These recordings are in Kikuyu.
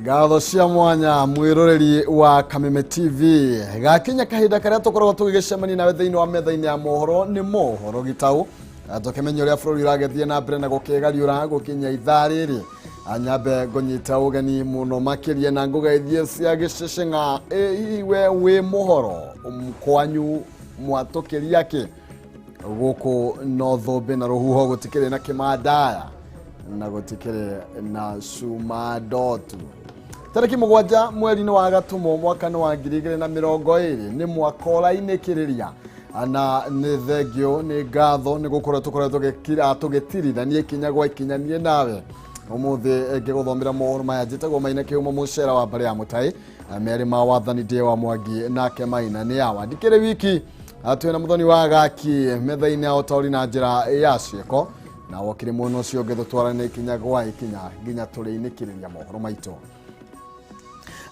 Ngatho cia mwanya mwiroreri wa Kameme TV. Gakinya kahinda karia tukoragwo tugigicemania nawe thiini wa metha-inĩ ya mohoro, nĩ mohoro gĩtaũ. Tũkĩmenya ũrĩa bũrũri ũragĩthiĩ na mbere na gũkĩgariũra gũkinya ithaa rĩrĩ. Nyambe ngũnyita ũgeni mũno makĩria na ngũgeithie cia gĩceceng'a. Ĩ hihi we wĩ mũhoro kwanyu mwatũkĩria kĩ gũkũ no thũmbĩ na rũhuho, gũtikĩrĩ na kĩmandaya na gũtikĩrĩ na cuma ndotu. Tarĩki 7 mweri-inĩ wa Gatumo mwaka-inĩ wa 2020 nĩ mwaka ũrainĩkĩrĩria, na nĩ thengio, nĩ ngatho nĩ gũkorwo tũkoretwo tũgĩtirithania ikinya gwa ikinya niĩ nawe. Ũmũthĩ ngĩgũthomera mohoro maya njĩtagwo Maina Kĩhumo, mũcera wa mbarĩ ya Mũtai merĩ ma wathani, ndĩ wa Mwangi nake Maina nĩ awa. Ndikĩrĩ wiki, twĩna mũthoni wa gaki metha-inĩ ya ũtaũri na njĩra ya ciĩko, na wokire mwena ũcio ũngĩ tũtwarane ikinya gwa ikinya nginya tũrĩinĩkĩrĩria mohoro maitũ.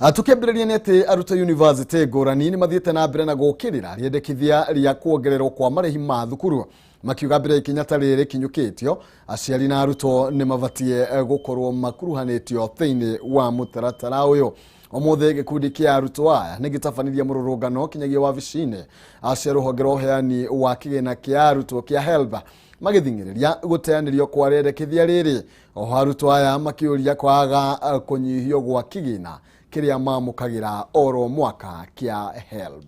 Tũkĩambĩrĩria nĩ atĩ arutwo yunivasĩtĩ ngũrani nĩ mathiĩte na mbere na gũkĩrĩra rĩendekithia rĩa kuongererwo kwa marĩhi ma thukuru, makiuga mbere ikinya ta rĩrĩ kinyũkĩtio aciari na arutwo nĩ mabatiĩ gũkorwo makuruhanĩtio thĩinĩ wa mũtaratara ũyũ. Ũmũthĩ gĩkundi kĩa arutwo aya nĩ gĩtabanirie mũrũrũngano kinyagia wabici-inĩ cia rũhonge rwa ũheani wa kĩgĩna kĩa arutwo kĩa HELB, magĩthing'ĩrĩria gũteanĩrio kwa rĩendekithia rĩrĩ. Oho arutwo aya makĩũria kwaga kũnyihio gwa kĩgĩna kĩrĩa mamũkagĩra oro mwaka kĩa HELB.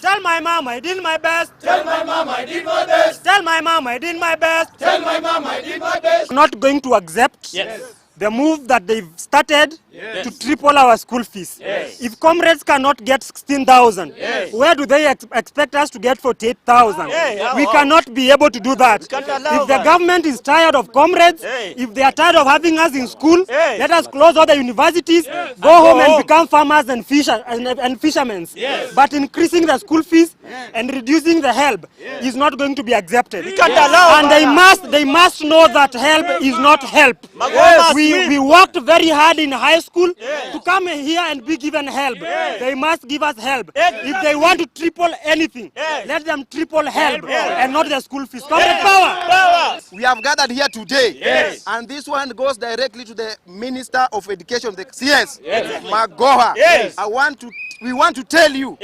Tell my mom I did my best. Tell my mom I did my best. Tell my mom I did my best. Tell my mom I did my best. Not going to accept the move that they've started to triple our school fees. If comrades cannot get 16,000, where do they expect us to get 48,000? We cannot be able to do that. Can't allow If the that. Government is tired of comrades, if they are tired of having us in school, let us close all the universities, go home and home. Become farmers and fishermen. But increasing the school fees and reducing the HELB is not going to be accepted. We can't allow And they that. must know that HELB is not help. Magoma We worked very hard in high school to come here and be given HELB. They must give us HELB. If they want to triple anything, let them triple HELB and not the school fees. Comrade power! Power. We have gathered here today, Yes. and this one goes directly to the Minister of Education, the CS, Magoha. We want to tell you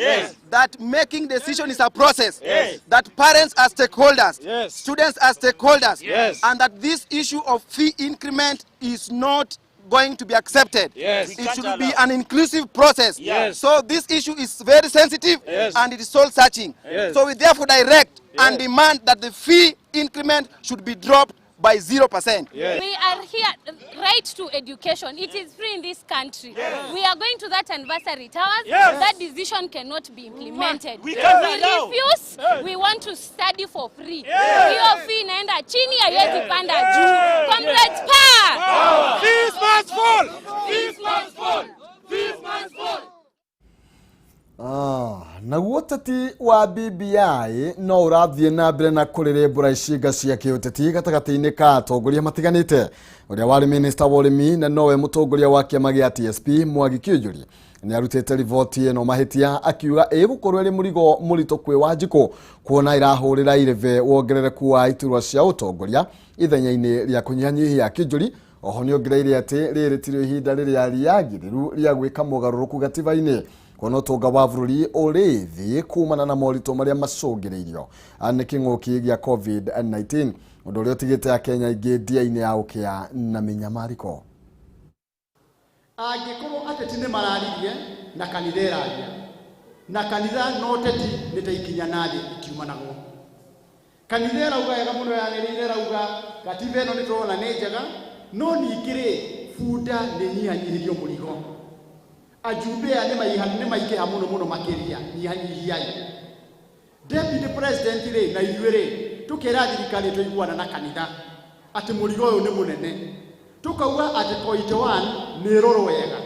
that making decision is a process, that parents are stakeholders, students are stakeholders, and that this issue of fee increment is not going to be accepted. We It can't should be allow. An inclusive process. So this issue is very sensitive and it is soul searching. So we therefore direct and demand that the fee increment should be dropped by 0%. We are here, right to education. It is free in this country. We are going to that anniversary towers. That decision cannot be implemented. We can't We allow. Refuse. We want to study for free. Hiyo fee inaenda chini, haiwezi panda juu. Comrades, power! Fees must fall. Fees must fall. Fees must fall. Naguo ũteti wa BBI no ũrathiĩ na mbere na kũrĩrĩmbũra icinga cia kĩũteti gatagatĩ-inĩ ka atongoria matiganĩte. Ũrĩa warĩ minista wa ũrĩmi na nowe mũtongoria wa kĩama gĩa TSP Mwangi Kiunjuri nĩ arutĩte riboti ĩno mahĩtia, akiuga ĩgũkorwo ĩrĩ mũrigo mũritũ kwĩ Wanjikũ kuona ĩrahũrĩra irebe wongerereku wa iturwa cia ũtongoria ithenya-inĩ rĩa kũnyihanyihia. Kiunjuri oho nĩ ongereire atĩ rĩrĩ tirĩo ihinda rĩrĩa rĩagĩrĩru rĩa gwĩka mogarũrũku gatiba-inĩ, kuona ũtonga wa bũrũri ũrĩ thĩ kumana na moritũ marĩa macũngĩrĩirio nĩ kĩng'ũki gĩa COVID-19, ũndũ ũrĩa ũtigĩte Akenya aingĩ ndia-inĩ ya ũkĩa na mĩnyamarĩko. Angĩkorwo ateti nĩ mararirie na kanitha ĩraria na kanitha no teti nĩ ta ikinya na thĩ itiumanagwo. Kanitha ĩrauga wega mũno, yanĩrĩire ĩrauga gatiba ĩno nĩ tũrona nĩ njega, no ningĩ rĩ bunda nĩ nyihanyihĩrio mũrigo, ajumbe aya nĩ maingĩha mũno mũno makĩria, nyihanyihiai. Deputy President rĩ na ithuĩ rĩ tũkera thirikari tũiguana na kanitha atĩ mũrigo ũyũ nĩ mũnene, tukauga atĩ point one nĩ ĩrorwo wega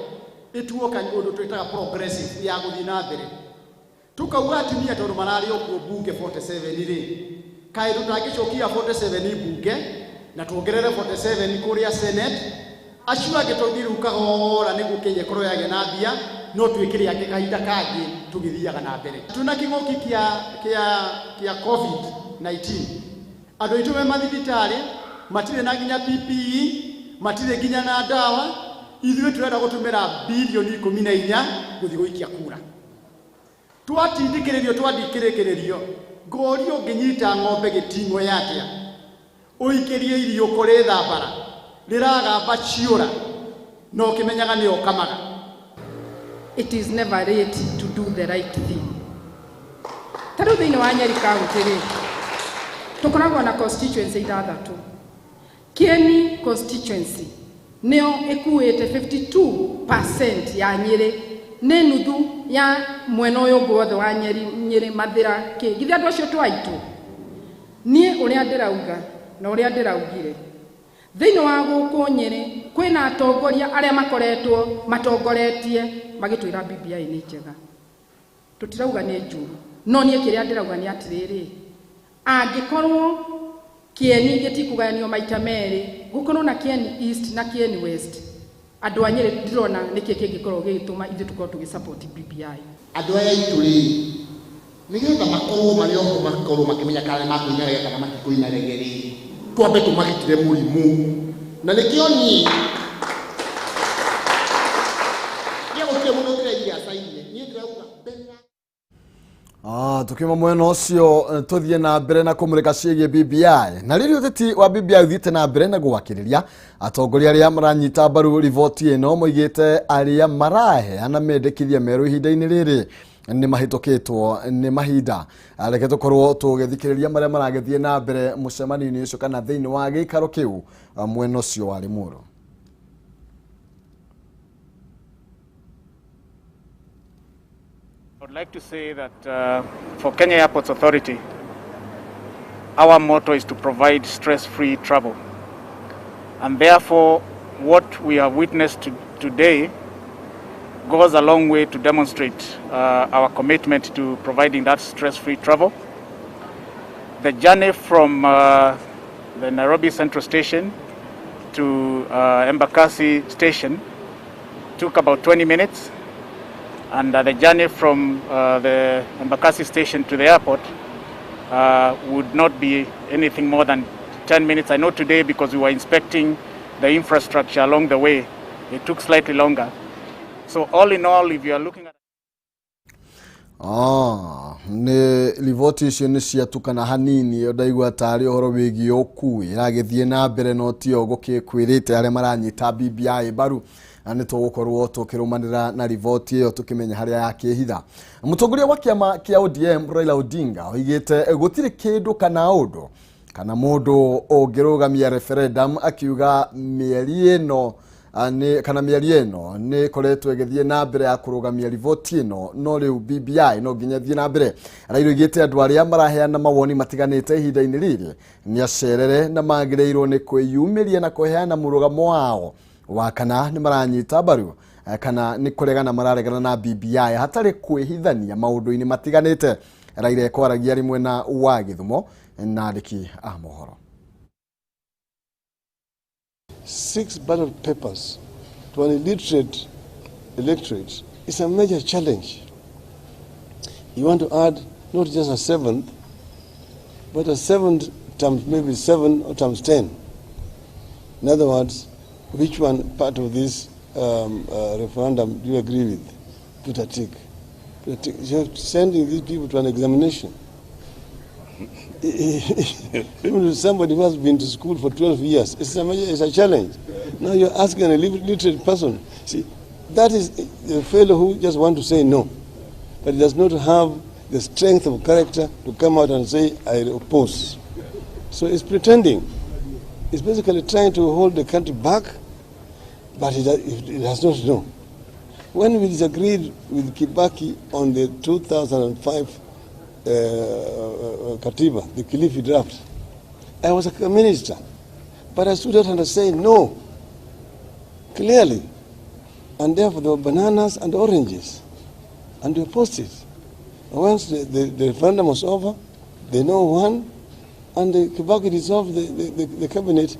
ĩtuo ũndũ twĩtaga progressive ya gũthiĩ na mbere. Tukauga atumia tondũ mararĩ o kuo bunge 47 rĩ, kaĩ tũtangĩcokia 47 bunge na tuongerere 47 kũrĩa Senate, acio angĩ tũthiĩ rĩu kahora nĩguo Kenya ĩkorwo yagĩa na mbia. No twĩkĩre angĩ kahinda kangĩ tũgĩthiaga na mbere. Tuna kĩng'ũki kĩa COVID-19, andũ aitũ me mathibitarĩ matirĩ na nginya PPE, matirĩ nginya na ndawa. Ithuĩ tũrenda gũtũmĩra bilioni 14 gũthiĩ gũikia kura. Twatindĩkĩrĩrio twandikĩrĩkĩrĩrio ngũri ũngĩnyita ng'ombe gĩting'o yatia ũikĩrie irio kũrĩ thambara rĩragamba ciũra no ũkĩmenyaga nĩ ũkamaga. It is never late to do the right thing. Ta rĩu thĩinĩ wa Nyeri County rĩ, tũkoragwo na constituency ithathatũ. Kieni constituency nĩyo ĩkuĩte 52% ya Nyĩrĩ, nĩ nuthu ya mwena ũyũ ũngĩ wothe wa Nyeri, Nyĩrĩ, Mathĩra, kĩ. Githĩ andũ acio twaitũ? Niĩ ũrĩa ndĩrauga na ũrĩa ndĩraugire, thĩinĩ wa gũkũ Nyĩrĩ kwĩna atongoria arĩa makoretwo matongoretie magĩtwĩra BBI nĩ njega. Tũtirauga nĩ njũru, no niĩ kĩrĩa ndĩrauga nĩ atĩrĩrĩ, angĩkorwo Kieni gĩtikũgayanio maita merĩ, gũkorwo na Kieni East na Kieni West, andũ a Nyĩrĩ ndirona nĩkĩ kĩngĩkorwo gĩgĩtũma ithuĩ tũkorwo tũgĩ support BBI. Andũ aya aitũ rĩ, nĩgetha makorwo marĩ oho makorwo makĩmenya kana nĩmakũina rege kana matikũina rege rĩ, twambe tũmagitĩre mũrimũ. Na nĩkĩo niĩ gũtirĩ mũndũ ũngĩraigire acainire, niĩ ndĩrauga mbere ya Tukiuma mwena ũcio tũthiĩ na mbere na kũmũrĩka ciĩgiĩ BBI. Na rĩrĩ ũteti wa BBI ũthiĩte na mbere na gwakĩrĩria, atongoria arĩa maranyita mbaru riboti ĩno moigĩte arĩa maraheana mendekithia merũ ihinda-inĩ rĩrĩ nĩ mahĩtũkĩtwo nĩ mahinda. Reke tũkorwo tũgĩthikĩrĩria marĩa maragĩthiĩ na mbere mũcemanio-inĩ ũcio kana thĩinĩ wa gĩikaro kĩu mwena ũcio wa Limuru. I would like to say that for Kenya Airports Authority, our motto is to provide stress-free travel. And therefore, what we have witnessed today goes a long way to demonstrate our commitment to providing that stress-free travel. The journey from the Nairobi Central Station to Embakasi Station took about 20 minutes. And the journey from the Embakasi Station to the airport would not be anything more than 10 minutes. I know today, because we were inspecting the infrastructure along the way, it took slightly longer. So all in all, if you are looking at Nĩ riboti icio nĩ ciatukana hanini, ndaigua tarĩ ũhoro wĩgiĩ ũkui ĩragĩthiĩ na mbere no tio gũkĩkwĩrĩte arĩa maranyita BBI mbaru. Na nĩ tũgũkorwo tũkĩrũmanĩra na riboti ĩyo tũkĩmenya harĩa yakĩhitha. Mũtongoria wa kĩama kĩa ODM Raila Odinga oigĩte gũtirĩ kĩndũ kana ũndũ kana mũndũ ũngĩrũgamia referendum, akiuga mĩeri ĩno kana mĩario ĩno nĩ ĩkoretwo ĩgĩthiĩ na mbere ya kũrũgamia riboti ĩno, no rĩu BBI no nginya ĩthiĩ na mbere. Raila oigĩte andũ arĩa maraheana mawoni matiganĩte ihinda-inĩ rĩrĩ nĩ acerere na magĩrĩirwo nĩ kwĩyumĩria na kũheana mũrũgamo wao wa kana nĩ maranyita mbaru kana nĩ kũregana mararegana na BBI hatarĩ kwĩhithania maũndũ-inĩ matiganĩte. Raila ekwaragia arĩ mwena wa Gĩthumo na andĩki a mohoro. 6 ballot papers to an illiterate electorate is a major challenge. You want to add not just a 7th, but a 7th times maybe 7 or times 10. In other words, which one part of this referendum do you agree with? Put a tick. Put a tick. You're sending these people to an examination. Even to somebody who has been to school for 12 years, it's a challenge. Now you're asking an illiterate person. See, that is the fellow who just wants to say no, but he does not have the strength of character to come out and say, I oppose. So it's pretending. It's basically trying to hold the country back, but it does not know. When we disagreed with Kibaki on the 2005 Katiba, the Kilifi draft, I was a minister, but I stood out and I said no, clearly. And therefore there were bananas and oranges, and we opposed it. And once the referendum was over, they no won, and the Kibaki dissolved the cabinet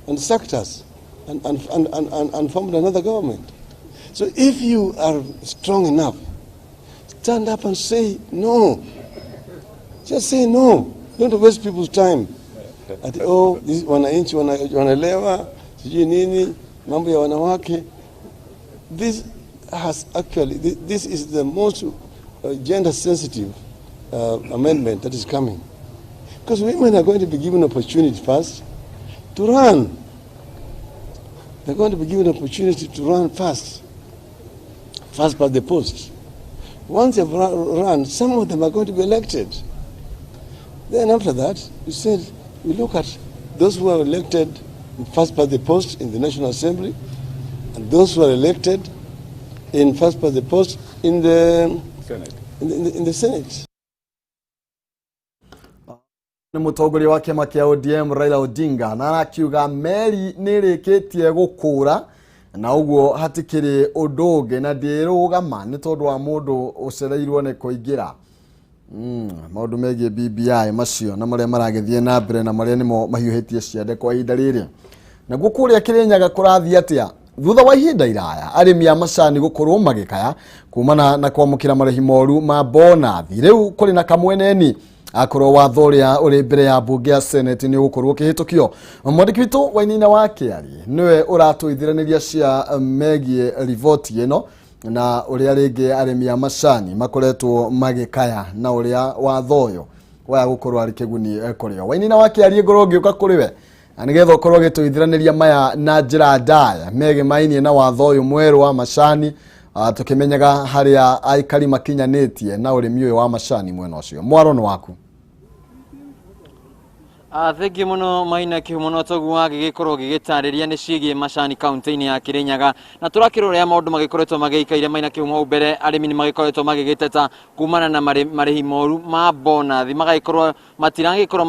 and sacked us and formed another government. So if you are strong enough, stand up and say no. Just say no. Don't waste people's time. Ati, oh, this wananchi wanaelewa sijui nini mambo ya wanawake. This has actually, this is the most gender sensitive amendment that is coming. Because women are going to be given opportunity first to run. They're going to be given opportunity to run first, first by the post. Once they've run, some of them are going to be elected. Then after that, you said, we look at those who are elected first by the post in the National Assembly, and those who are elected in first by the post in the Senate. In the Senate. Nĩ mũtongoria wa kĩama kĩa ODM Raila Odinga na arakiuga meri nĩ ĩrĩkĩtie gũkũra na ũguo hatikĩrĩ ũndũ ũngĩ na ndĩrũgama nĩ tondũ wa mũndũ ũcereirwo nĩ kũingĩra. Maũndũ megiĩ BBI macio na marĩa maragĩthiĩ na mbere na marĩa nĩmo mahiũhĩtie ciande kwa ihinda rĩrĩ. Naguo kũrĩa Kĩrĩnyaga kũrathiĩ atĩa thutha wa ihinda iraya arĩmi a macani gũkorwo magĩkaya kumana na kwamũkĩra marĩhi moru ma bonathi? Rĩu kũrĩ na kamweneni akorwo watho ũrĩa ũrĩ mbere ya mbunge ya Senate nĩ ũgũkorwo ũkĩhĩtũkio. Mwandĩki witũ Wainaina wa Kĩari nĩwe ũratũithĩranĩria cia megiĩ riboti ĩno na ũrĩa rĩngĩ arĩmi a macani makoretwo magĩkaya na ũrĩa watho ũyũ waya gũkorwo arĩ kĩguni kũrĩ o. Wainaina wa Kĩari, ngorwo ngĩũka kũrĩ we na nĩgetha ũkorwo ũgĩtũithĩranĩria maya na njĩra ndaya megemainie na watho ũyũ mwerũ wa macani, tũkĩmenyaga harĩa aikari makinyanĩtie na ũrĩmi ũyũ wa macani mwena ũcio. Mwaro nĩ waku. Thengiũ mũno Maina Kĩhumo, no toguo agĩgĩkorwo gĩgĩtarĩria nĩ ciĩgiĩ macani kaunti-inĩ ya Kĩrĩnyaga, na tũrakĩrora ũrĩa maũndũ magĩkoretwo magĩikaire. Maina Kĩhumo, hau mbere arĩmi nĩ magĩkoretwo magĩgĩteta kumana na marĩhi moru ma bonathi, magagĩkorwo matiragĩkorwo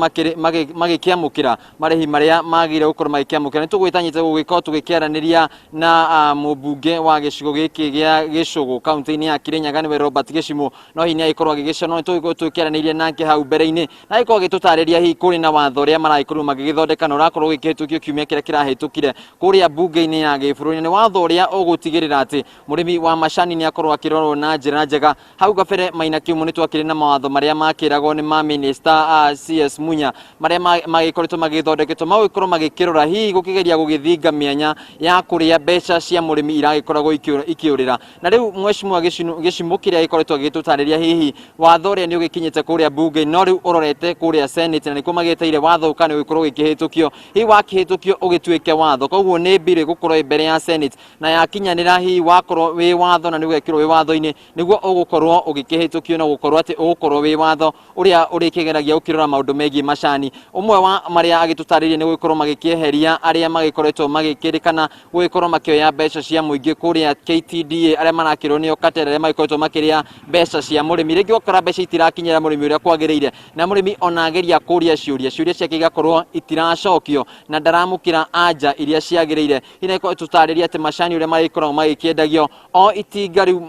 magĩkĩamũkĩra marĩhi marĩa magĩrĩire gũkorwo magĩkĩamũkĩra. Nĩ tũgwĩtanyĩte gũgĩkorwo tũgĩkĩaranĩria na mũmbunge wa gĩcigo gĩkĩ gĩa Gĩcũgũ kaunti-inĩ ya Kĩrĩnyaga, nĩwe Robert Gĩcimũ, no hihi nĩ agĩkorwo agĩgĩcona. No nĩ tũgĩkorwo tũkĩaranĩria nake hau mbere-inĩ na agĩkorwo agĩtũtarĩria hihi kũrĩ na watho ũrĩa maragĩkorirwo magĩgĩthondeka na ũrakorwo ũgĩkĩhĩtũkio kiumia kĩrĩa kĩrahĩtũkire kũrĩa mbunge-inĩ ya gĩbũrũri. Nĩ watho ũrĩa ũgũtigĩrĩra atĩ mũrĩmi wa macani nĩ akorwo akĩrorwo na njĩra njega. Hau kabere, Maina Kĩhumo, nĩ twakĩrĩ na mawatho marĩa makĩragwo nĩ ma minister CS Munya, marĩa magĩkoretwo magĩthondeketwo magũgĩkorwo magĩkĩrora hihi gũkĩgeria gũgĩthinga mĩanya ya kũrĩa mbeca cia mũrĩmi iragĩkoragwo ikĩũrĩra. Na rĩu mheshimiwa Gĩcimũ kĩrĩa gĩkoretwo agĩgĩtũtarĩria hihi watho ũrĩa nĩ ũgĩkinyĩte kũrĩa mbunge, no rĩu ũrorete kũrĩa Senate, na nĩkuo magĩeteire watho ũka nĩ ũgĩkorwo ũgĩkĩhĩtũkio, hihi wakĩhĩtũkio ũgĩtuĩke watho. Koguo nĩ bill ĩgũkorwo ĩ mbere ya Senate, na yakinyanĩra hihi wakorwo wĩ watho na nĩ ũgekĩrwo wĩ watho-inĩ, nĩguo ũgũkorwo ũgĩkĩhĩtũkio na gũkorwo atĩ ũgũkorwo wĩ watho ũrĩa ũrĩkĩgeragia ũkĩrora maũndũ megiĩ macani. Ũmwe wa marĩa agĩtũtarĩria nĩ gũgĩkorwo magĩkĩeheria arĩa magĩkoretwo magĩkĩrĩkana gũgĩkorwo makĩoya mbeca cia mũingĩ kũrĩa KTDA, arĩa marakĩrwo nĩo cartel, arĩa magĩkoretwo makĩrĩa mbeca cia mũrĩmi. Rĩngĩ ũgakora mbeca itirakinyĩra mũrĩmi ũrĩa kwagĩrĩire, na mũrĩmi ona ageria kũria ciũria, ciũria ciake igakorwo itiracokio na ndaramũkĩra anja iria ciagĩrĩire. Hihi tũtarĩria atĩ macani ũrĩa marĩkoragwo magĩkĩendagio o itinga rĩu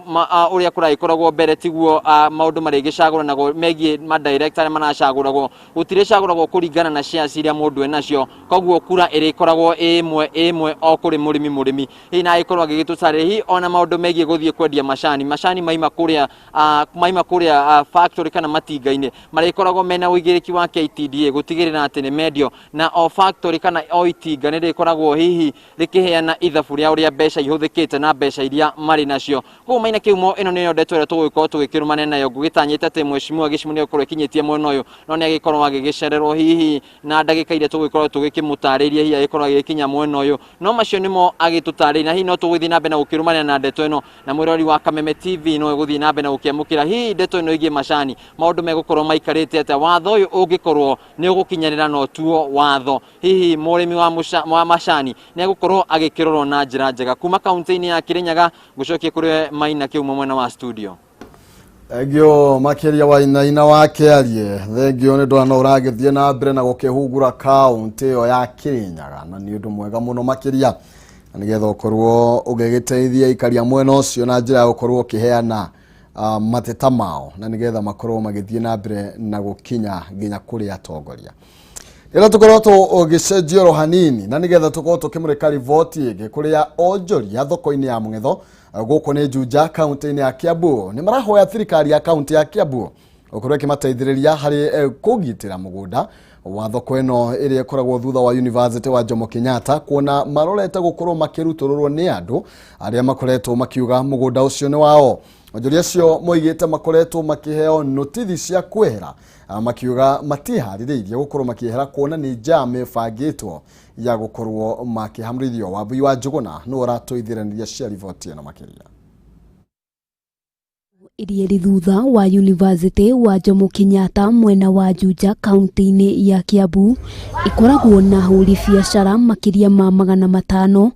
ũrĩa kũragĩkoragwo mbere tiguo maũndũ marĩgĩcagũranagwo megiĩ ma director arĩa maracagũragwo, gũtirĩcagũragwo kũringana na shares iria mũndũ enacio, koguo kura ĩrĩkoragwo ĩ ĩmwe ĩmwe o kũrĩ mũrĩmi mũrĩmi. Hihi na agĩkorwo agĩgĩtũtarĩria hihi ona maũndũ megiĩ gũthiĩ kwendia macani, macani maima kũrĩa factory kana matinga-inĩ, marĩkoragwo mena ũigĩrĩki wa KTDA gũtigĩrĩra atĩ nĩ mendio, na o factory kana o itinga nĩ rĩkoragwo hihi rĩkĩheana ithabu rĩa ũrĩa mbeca ihũthĩkĩte na mbeca iria marĩ nacio. Koguo Maina Kĩhumo, ĩno nĩyo ndeto ĩrĩa tũgũgĩkorwo tũgĩkĩrũmania nayo. Ngũgĩtanyĩte atĩ mheshimiwa Gĩcimũ nĩ egũkorwo ĩkinyĩtie mwena ũyũ, no nĩ agĩkorwo agĩgĩcererwo hihi na ndagĩka iria tũgũgĩkorwo tũgĩkĩmũtarĩria hihi agĩkorwo agĩgĩkinya mwena ũyũ, no macio nĩmo agĩtũtarĩria, na hihi no tũgũthiĩ na mbere na gũkĩrũmania na ndeto ĩno, na mwĩrori wa Kameme TV no ĩgũthiĩ na mbere na gũkĩamũkĩra hihi ndeto ĩno ĩgiĩ macani, maũndũ megũkorwo maikarĩte atĩa watho ũyũ ũngĩkorwo nĩ ũgũkinyanĩra na ũtuo watho, hihi mũrĩmi wa macani nĩ egũkorwo agĩkĩrorwo na njĩra njega. Kuma kaunti-inĩ ya Kĩrĩnyaga, ngũcokie kũrĩ Maina Kĩhumo mwena wa studio. Thengio makĩria Wainaina wa Kĩarie, thengio nĩ ndona no ũragĩthiĩ na mbere na gũkĩhungura kaunti ĩyo ya Kĩrĩnyaga, na nĩ ũndũ mwega mũno makĩria, na nĩgetha ũkorwo ũgĩgĩteithia aikaria mwena ũcio na njĩra ya gũkorwo ũkĩheana mateta mao, na nĩgetha makorwo magĩthiĩ na mbere na gũkinya nginya kũrĩ atongoria. Ĩrĩa tũkorwo tũgĩcenjia oro hanini na nĩgetha tũkorwo tũkĩmũrĩka riboti ĩngĩ kũrĩa onjoria thoko-inĩ ya Mũng'etho gũkũ nĩ Juja kaunti-inĩ ya Kiambu nĩ marahoya thirikari ya kaunti ya Kiambu gũkorwo ĩkĩmateithĩrĩria harĩ kũgitĩra mũgũnda wa thoko ĩno ĩrĩa ĩkoragwo thutha wa University wa Jomo Kenyatta, kuona marorete gũkorwo makĩrutũrũrwo nĩ andũ arĩa makoretwo makiuga mũgũnda ũcio nĩ wao. Onjoria acio moigĩte makoretwo makĩheo notithi cia kwehera, makiuga matiharĩrĩirie gũkorwo makĩehera kuona nĩ jam ĩbangĩtwo ya gũkorwo makĩhamũrithio. Wambui wa Njũgũna nĩwe ũratũithĩranĩria cia riboti ĩno makĩria. Ĩrĩa ĩrĩ thutha wa University wa Jomo Kenyatta mwena wa Juja kaunti-inĩ ya Kiambu ĩkoragwo na ahũri biacara makĩria ma 500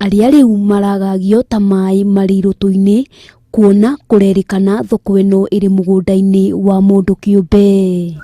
arĩa rĩu maragagio ta maĩ marĩ irũtũ-inĩ kuona kũrerĩkana thoko ĩno ĩrĩ mũgũnda-inĩ wa mũndũ kĩũmbe.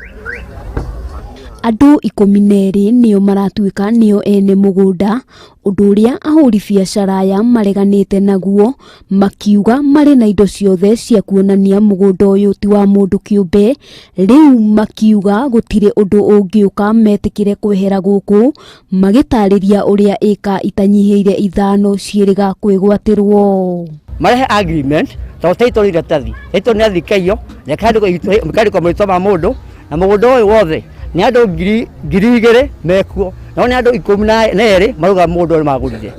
Andũ 12 nĩo maratuĩka nĩo ene mũgũnda, ũndũ ũrĩa ahũri biacara aya mareganĩte naguo makiuga marĩ na indo ciothe cia kuonania mũgũnda ũyũ ti wa mũndũ kĩũmbe. Rĩu makiuga gũtirĩ ũndũ ũngĩũka metĩkĩre kwehera gũkũ, magĩtarĩria ũrĩa ĩka itanyihĩire 5 ciĩrĩga kwĩgwatĩrwo. Marehe agreement tondũ title nĩ iratathi, title nĩ athikaiyo na ĩkandĩkwo marĩtwa ma mũndũ na mũgũnda ũyũ wothe nĩ andũ 2,000 mekuo, no nĩ andũ 12 marauga mũgũnda ũyũ magũrire.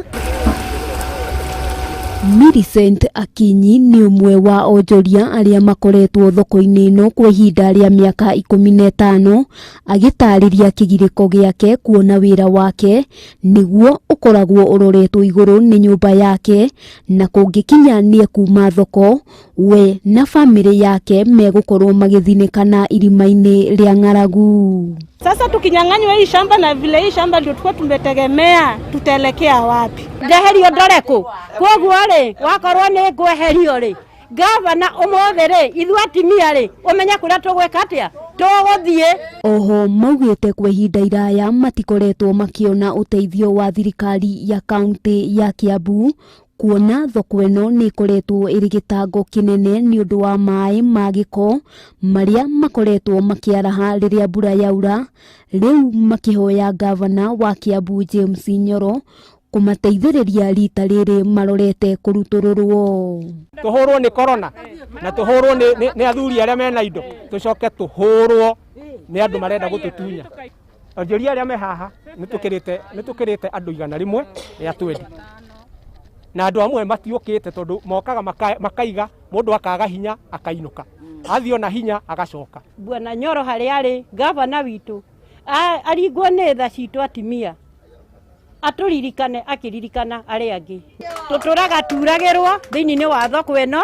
Millicent Akinyi nĩ ũmwe wa onjoria arĩa makoretwo thoko-inĩ ĩno kwa ihinda rĩa mĩaka 15, agĩtarĩria kĩgirĩko gĩake kuona wĩra wake nĩguo ũkoragwo ũroretwo igũrũ nĩ nyũmba yake, na kũngĩkinya nĩ ekuma thoko we na bamĩrĩ yake megũkorwo magĩthinĩkana irima-inĩ rĩa ng'aragu. Sasa tukinyang'anywa hii shamba na vile hii shamba ndio tulikuwa tumetegemea, tutaelekea wapi? Ndeherio ndore kũ? Koguo rĩ, wakorwo nĩ ngweherio rĩ, gavana ũmũthĩ rĩ, ithuĩ atimia rĩ, ũmenye kũrĩa tũgwĩka atĩa? Tũgũthiĩ. Oho maugĩte kwa ihinda iraya matikoretwo makĩona ũteithio wa thirikari ya kaunti ya Kiambu, kuona thoko ĩno nĩ ĩkoretwo ĩrĩ gĩtango kĩnene nĩ ũndũ wa maĩ ma gĩko marĩa makoretwo makĩaraha rĩrĩa mbura yaura. Rĩu makĩhoya gavana wa Kiambu James Nyoro kũmateithĩrĩria rita rĩrĩ marorete kũrutũrũrwo. Tũhũrwo nĩ corona na tũhũrwo nĩ athuri arĩa mena indo, tũcoke tũhũrwo nĩ andũ marenda gũtũtunya. Onjoria arĩa me haha nĩ tũkĩrĩte andũ 120, na andũ amwe matiũkĩte tondũ mokaga makaiga mũndũ akaga hinya akainũka, athiĩ ona hinya agacoka. Bwana Nyoro harĩa arĩ gavana witũ aringwo nĩ tha citũ atimia, atũririkane akĩririkana arĩa angĩ. Tũtũraga turagĩrwo thĩinĩ wa thoko ĩno,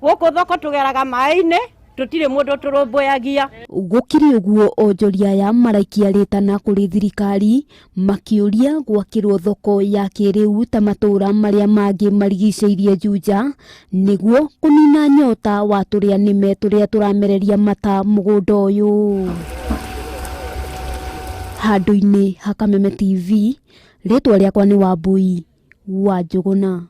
gũkũ thoko tũgeraga maĩ-inĩ, tũtirĩ mũndũ tũrũmbũyagia. Gũkĩrĩ ũguo onjoria aya maraikia rĩtana kũrĩ thirikari makĩũria gwakĩrwo thoko ya kĩrĩu ta matũũra marĩa mangĩ marigicĩirie Juja nĩguo kũnina nyota wa tũrĩa nĩme tũrĩa tũramereria mata mũgũnda ũyũ. Handũ-inĩ ha Kameme TV, rĩtwa rĩakwa nĩ Wambui wa Njũgũna.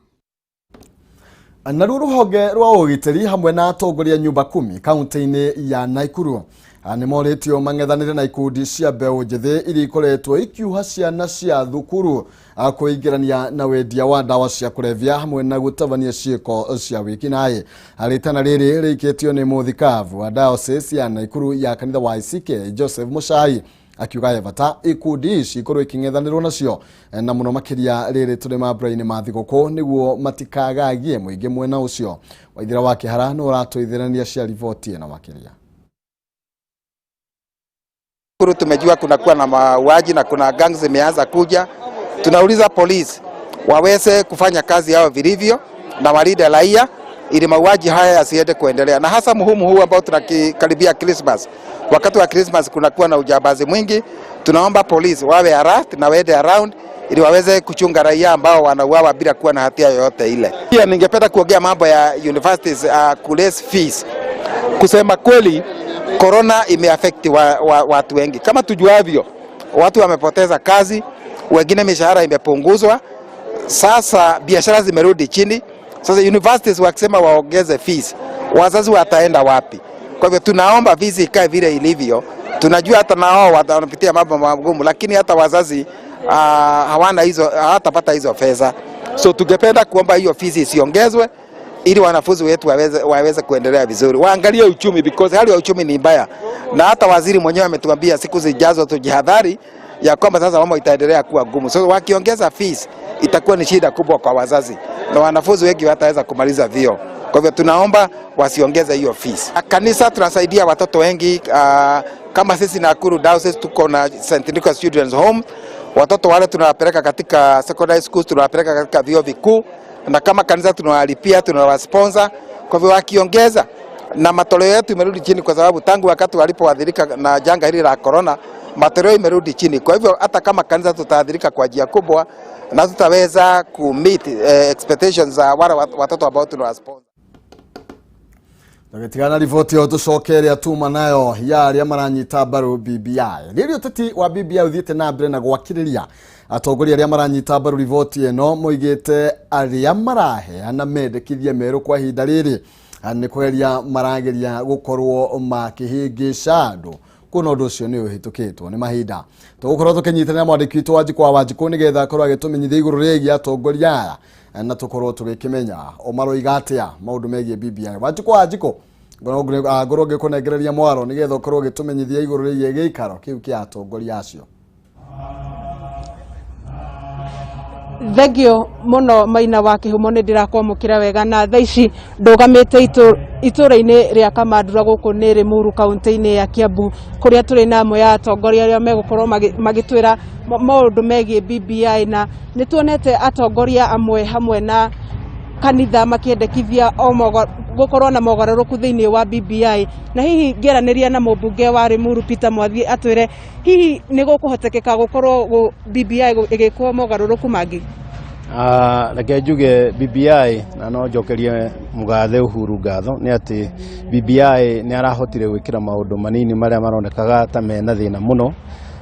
Naruo rũhonge rwa ũgitĩri hamwe na atongoria nyumba 10 kaunti-inĩ ya Nakuru nĩ morĩtio mang'ethanĩre na ikundi cia mbeũ njĩthĩ iria ikoretwo ikiuha ciana cia thukuru kũingĩrania na wendia wa ndawa cia kũrebia hamwe na gũtabania ciĩko cia wĩkinaĩ. Rĩtana rĩrĩ rĩikĩtio nĩ mũthikabu wa diocese ya Nakuru ya kanitha wa ICK Joseph Muchai akiuga he bata ikundi ici ikorwo iking'ethanĩrwo nacio na mũno makĩria rĩrĩ tũrĩ mambura-inĩ ma thigũkũ nĩguo matikagagie mũingĩ mwena ũcio. Waithira wa Kĩhara nĩ ũratũithĩrania cia riboti ĩno makĩria. Tumejua kunakuwa na mauaji na kuna gangs zimeanza kuja. Tunauliza polisi waweze kufanya kazi yao vilivyo na walinde raia ili mauaji haya yasiende kuendelea, na hasa muhimu huu ambao tunakaribia Christmas. Wakati wa Christmas kunakuwa na ujambazi mwingi. Tunaomba polisi wawe alert na waende around ili waweze kuchunga raia ambao wanauawa bila kuwa na hatia yoyote ile. Pia ningependa kuongea mambo ya universities kuraise fees. Kusema kweli, corona imeaffect watu wengi. Kama tujuavyo, watu wamepoteza kazi, wengine mishahara imepunguzwa. Sasa biashara zimerudi chini. Sasa universities wakisema waongeze fees, wazazi wataenda wapi? Kwa hivyo tunaomba fees ikae vile ilivyo, Tunajua hata na wao wanapitia mambo magumu, lakini hata wazazi hawana hizo, hawatapata hizo fedha. So tungependa kuomba hiyo fees isiongezwe ili wanafunzi wetu waweze kuendelea vizuri. Waangalie uchumi because hali ya uchumi ni mbaya, na hata waziri mwenyewe ametuambia siku zijazo tujihadhari ya kwamba sasa mambo itaendelea kuwa gumu. So wakiongeza fees itakuwa ni shida kubwa kwa wazazi na wanafunzi wengi wataweza kumaliza vio. Kwa hivyo tunaomba wasiongeze hiyo fees. Kanisa tunasaidia watoto wengi kama sisi Nakuru Diocese tuko na St. Nicholas Children's Home. Watoto wale tunawapeleka katika secondary schools, tunawapeleka katika vyuo vikuu, na kama kanisa tunawalipia, tunawasponsor. Kwa hivyo wakiongeza, na matoleo yetu imerudi chini, kwa sababu tangu wakati walipoathirika na janga hili la corona, matoleo imerudi chini. Kwa hivyo hata kama kanisa tutaathirika kwa njia kubwa na tutaweza ku meet expectations za wale watoto ambao tunawasponsor. Tũgĩtigana riboti ĩyo, tũcoke ĩrĩa tuma nayo ya arĩa maranyita mbaru BBI. Rĩrĩ ũteti wa BBI ũthiĩte na mbere na gwakĩrĩria, atongoria arĩa maranyita mbaru riboti ĩno moigĩte arĩa maraheana mendekithia merũ kwa ihinda rĩrĩ nĩ kũgeria marageria gũkorwo makĩhĩngĩca andũ, kuona ũndũ ũcio nĩ ũhĩtũkĩtwo nĩ mahinda. Tũgũkorwo tũkĩnyitanĩra mwandĩki witũ Wanjikũ wa Wanjikũ nĩgetha akorwo agĩtũmenyithia igũrũ rĩgiĩ atongoria aya na tũkorwo tũgĩkĩmenya o maroiga atĩa maũndũ megiĩ BBI. Wanjikũ wa Wanjikũ, ngorwo ngĩkũnengereria mwaro nĩgetha ũkorwo ũgĩtũmenyithia igũrũ rĩgiĩ gĩikaro kĩu kĩa atongoria acio. Thengio muno, Maina wa Kihumo, nĩ ndĩrakwamũkĩra wega. Na thaa ici ndũgamĩte itũra-inĩ rĩa Kamandura, gũkũ nĩ Limuru, kaunti-inĩ ya Kiambu, kũrĩa tũrĩ na amwe ya atongoria arĩa megũkorwo magĩtwĩra maũndũ megiĩ BBI. Na nĩ tuonete atongoria amwe hamwe na kanitha makĩendekithia o gũkorwo na mogarũrũku thĩinĩ wa BBI. Na hihi ngĩaranĩria na mũmbunge wa Limuru Peter Mwathi, atwĩre hihi nĩ gũkũhotekeka gũkorwo BBI ĩgĩkwo mogarũrũku mangĩ. Reke njuge BBI, na no njokerie mũgathe Uhuru ngatho nĩ atĩ BBI nĩ arahotire gwĩkĩra maũndũ manini marĩa maronekaga ta mena thĩna mũno.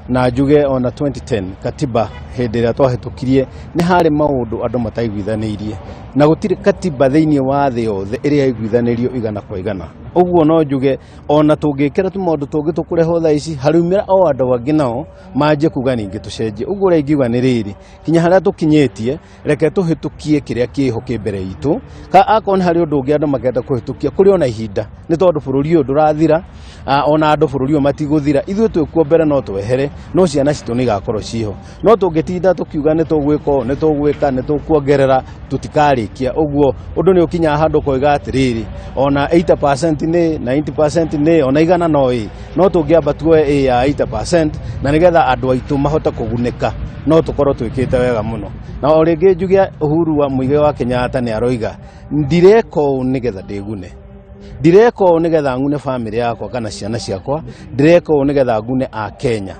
Na njuge ona 2010 katiba, hĩndĩ ĩrĩa twahĩtũkirie, nĩ harĩ maũndũ andũ mataiguithanĩirie, na gũtirĩ katiba thĩinĩ wa thĩ yothe ĩrĩa ĩiguithanĩrio 100%. Ũguo no njuge ona tũngĩkĩra tũmaũndũ tũngĩ tũkũrehwo thaa ici, hariumĩra o andũ angĩ nao manjie kuga ningĩ tũcenjie. Ũguo ũrĩa ingiuga nĩ rĩrĩ, kinya harĩa tũkinyĩtie, reke tũhĩtũkie kĩrĩa kĩho kĩ mbere itũ. Ka akorwo nĩ harĩ ũndũ ũngĩ andũ makenda kũhĩtũkia, kũrĩ ona ihinda, nĩ tondũ bũrũri ũyũ ndũrathira, ona andũ bũrũri ũyũ matigũthira. Ithuĩ twĩkuo mbere no twehere, no ciana citũ nĩ igakorwo ciho. No tũngĩtinda tũkiuga nĩ tũgwĩka ũũ, nĩ tũgwĩka, nĩ tũkuongerera, tũtikarĩkia. Ũguo ũndũ nĩ ũkinyaga handũ ũkoiga atĩrĩrĩ, ona 80% nĩ 90% nĩ ona 100 no ĩ no tũngĩamba tuoe ĩ ya 80% na nĩgetha andũ aitũ mahote kũgunĩka, no tũkorwo twĩkĩte wega mũno. Na o rĩngĩ njuge Uhuru wa Muigai wa Kenyatta nĩ aroiga, "Ndireka ũũ nĩgetha ndĩgune, ndireka ũũ nĩgetha ng'une bamĩrĩ yakwa kana ciana ciakwa, ndĩreka ũũ nĩgetha ngune a Kenya."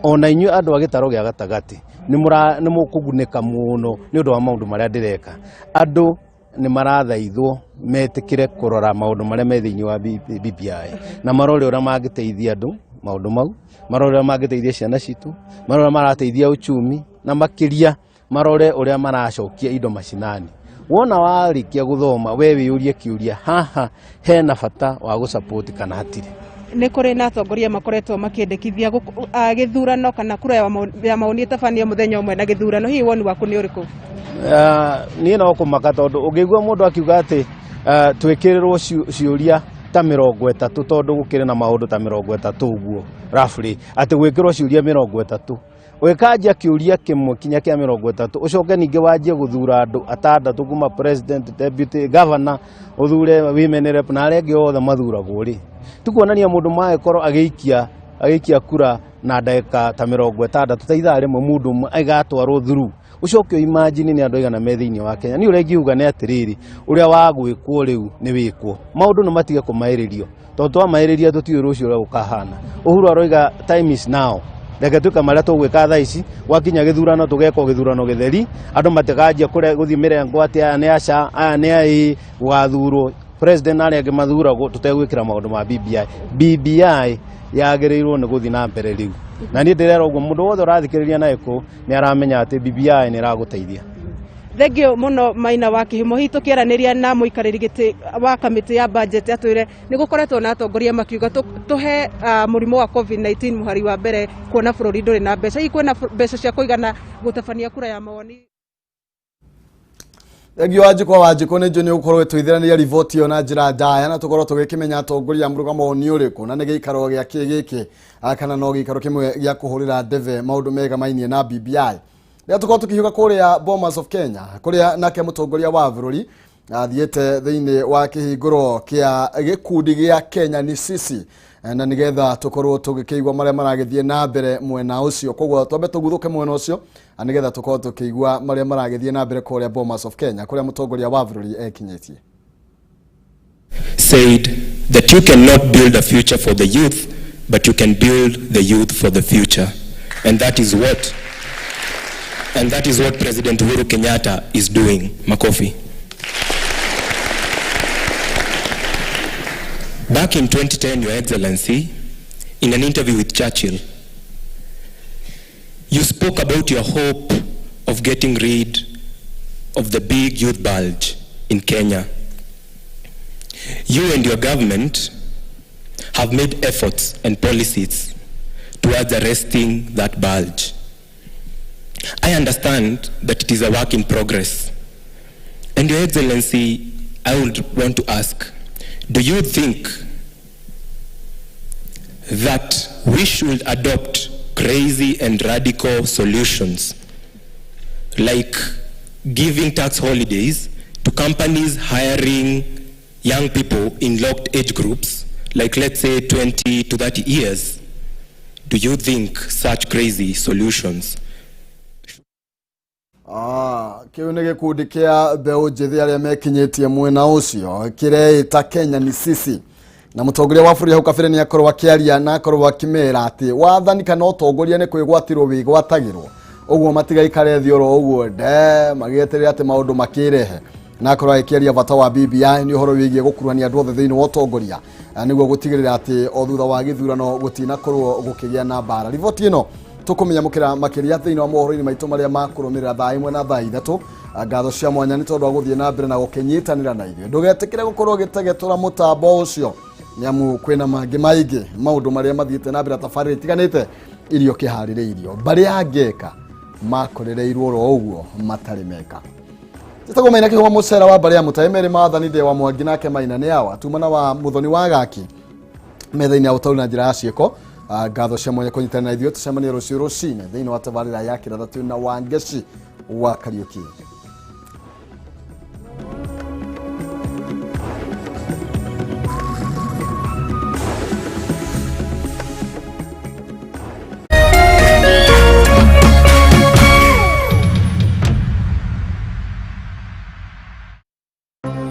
Ona inyuĩ andũ a gĩtarũ gĩa gatagatĩ nĩ mũkũgunĩka mũno nĩ ũndũ wa maũndũ marĩa ndĩreka. Andũ nĩ marathaithwo metĩkĩre kũrora maũndũ marĩa me thĩinĩ wa BBI na marore ũrĩa mangĩteithia andũ maũndũ mau, marore ũrĩa mangĩteithia ciana citũ, marore ũrĩa marateithia uchumi, na makĩria marore ũrĩa maracokia indo macinani. Wona warĩkia gũthoma, we wĩyũrie kĩũria, haha hena bata wa gũsupport kana hatirĩ? Nĩ kũrĩ na atongoria makoretwo makĩendekithia gĩthurano kana kura ya maoni ĩtabanio mũthenya ũmwe na gĩthurano. Hihi woni waku nĩ ũrĩkũ? Niĩ no kũmaka, tondũ ũngĩigua mũndũ akiuga atĩ twĩkĩrĩrwo ciũria ta 30, tondũ gũkĩrĩ na maũndũ ta 30 ũguo roughly, atĩ gwĩkĩrwo ciũria 30, ũgĩkanjia kĩũria kĩmwe kinya kĩa 30, ũcoke ningĩ wanjie gũthura andũ atandatũ kuma president, deputy governor, ũthure women rep na arĩa angĩ othe mathuragwo rĩ, ti kuonania mũndũ magĩkorwo agĩikia kura na ndagĩka ta 60, ta ithaa rĩmwe, mũndũ ũmwe agatwarwo through. Ũcoke imagine nĩ andũ aigana me thĩinĩ wa Kenya. Niĩ ũrĩa ingiuga nĩ atĩrĩrĩ, ũrĩa wa gwĩkwo rĩu nĩ wĩkwo, maũndũ nĩ matige kũmaĩrĩrio, tondũ twamaĩrĩria tũtiũĩ rũciũ ũrĩa gũkahana. Uhuru aroiga time is now, reke twĩke marĩa tũgwĩka thaa ici. Gwakinya gĩthurano, tũgekwo gĩthurano gĩtheri, andũ matikanjia gũthiĩ mĩrengo atĩ aya nĩ aca, aya nĩ a ĩ gũgathurwo president na arĩa angĩ mathuragwo tũtegwĩkĩra maũndũ ma BBI. BBI yagĩrĩirwo nĩ gũthiĩ na mbere rĩu, na niĩ ndĩrera ũguo mũndũ wothe ũrathikĩrĩria na ĩkũ nĩ aramenya atĩ BBI nĩ ĩragũteithia. Thengio muno Maina wa Kĩhumo. Hihi tũkĩaranĩria na mũikarĩri gĩtĩ wa kamĩtĩ ya budget atwĩre nĩ gũkoretwo na atongoria makiuga tũhe mũrimũ wa COVID-19 mũhari wa mbere kuona bũrũri ndũrĩ na mbeca. Hihi kwĩna mbeca cia kũigana gũtabania kura ya mawoni? Thengio Wanjikũ wa Wanjikũ, nĩ njũĩ nĩ ũgũkorwo ĩtũithĩrania riboti ĩyo na njĩra ndaya na tũkorwo tũgĩkĩmenya atongoria a mũrũgamo nĩ ũrĩkũ na nĩ gĩikaro gĩa kĩ gĩkĩ, kana no gĩikaro kĩmwe gĩa kũhũrĩra ndebe maũndũ megamainie na BBI. Rĩrĩa tũkorwo tũkĩhiũka kũrĩa Bomas of Kenya, kũrĩa nake mũtongoria wa bũrũri athiĩte thĩinĩ wa kĩhingũro kĩa gĩkundi gĩa Kenya ni sisi, na nĩgetha tũkorwo tũgĩkĩigua marĩa maragĩthiĩ na mbere mwena ũcio. Koguo twambe tũguthũke mwena ũcio nĩgetha tũkorwo tũkĩigua marĩa maragĩthiĩ na mbere kũrĩa Bomas of Kenya, kũrĩa mũtongoria wa bũrũri ekinyĩtie. Said that you cannot build a future for the youth, but you can build the youth for the future. And that is what President Uhuru Kenyatta is doing. Makofi. Back in 2010, Your Excellency, in an interview with Churchill, you spoke about your hope of getting rid of the big youth bulge in Kenya. You and your government have made efforts and policies towards arresting that bulge. I understand that it is a work in progress. And Your Excellency, I would want to ask, do you think that we should adopt crazy and radical solutions like giving tax holidays to companies hiring young people in locked age groups, like let's say 20 to 30 years? Do you think such crazy solutions Kĩu nĩ gĩkundi kĩa mbeũ njĩthĩ arĩa mekinyĩtie mwena ũcio kĩreĩta Kenya ni sisi, na mũtongoria wa bũrũri hau kabere nĩ akorwo akĩaria na akorwo akĩmera atĩ wathani kana ũtongoria nĩ kwĩgwatĩrwo wĩgwatagĩrwo, ũguo matigaikare thĩ oro ũguo nde magĩeterera atĩ maũndũ makĩrehe, na akorwo agĩkĩaria bata wa BBI nĩ ũhoro wĩgiĩ gũkuruhania andũ othe thĩinĩ wa ũtongoria, nĩguo gũtigĩrĩra atĩ o thutha wa gĩthurano gũtinakorwo gũkĩgĩa na mbara. Riboti ĩno tũkũmĩnyamũkĩra makĩria thĩinĩ wa mohoro-inĩ maitũ marĩa makũrũmĩrĩra thaa 1 na thaa 3. Ngatho cia mwanya nĩ tondũ wa gũthiĩ na mbere na gũkĩnyitanĩra na ithuĩ. Ndũgetĩkĩre gũkorwo ũgĩtegetũra mũtambo ũcio, nĩamu kwĩna mangĩ maingĩ maũndũ marĩa mathiĩte na mbere tabarĩra itiganĩte irio kĩharĩrĩirio mbarĩ ya ngeka makorereirwo oro ũguo matarĩ meka. Njĩtagwo Maina Kĩhũma mũcera wa mbarĩ ya mũtaĩ merĩ maathani ndĩ wa Mwangi nake Maina nĩ awa tumana wa Mũthoni wa Gaki metha-inĩ ya ũtaũri na njĩra ya ciĩko. Ngatho cia mwanya kũnyitanĩra na ithuĩ, tũcemanie rũciũ rũcinĩ thĩinĩ wa tabarĩra ya kĩrathatũ na Wangeci wa Kariũki.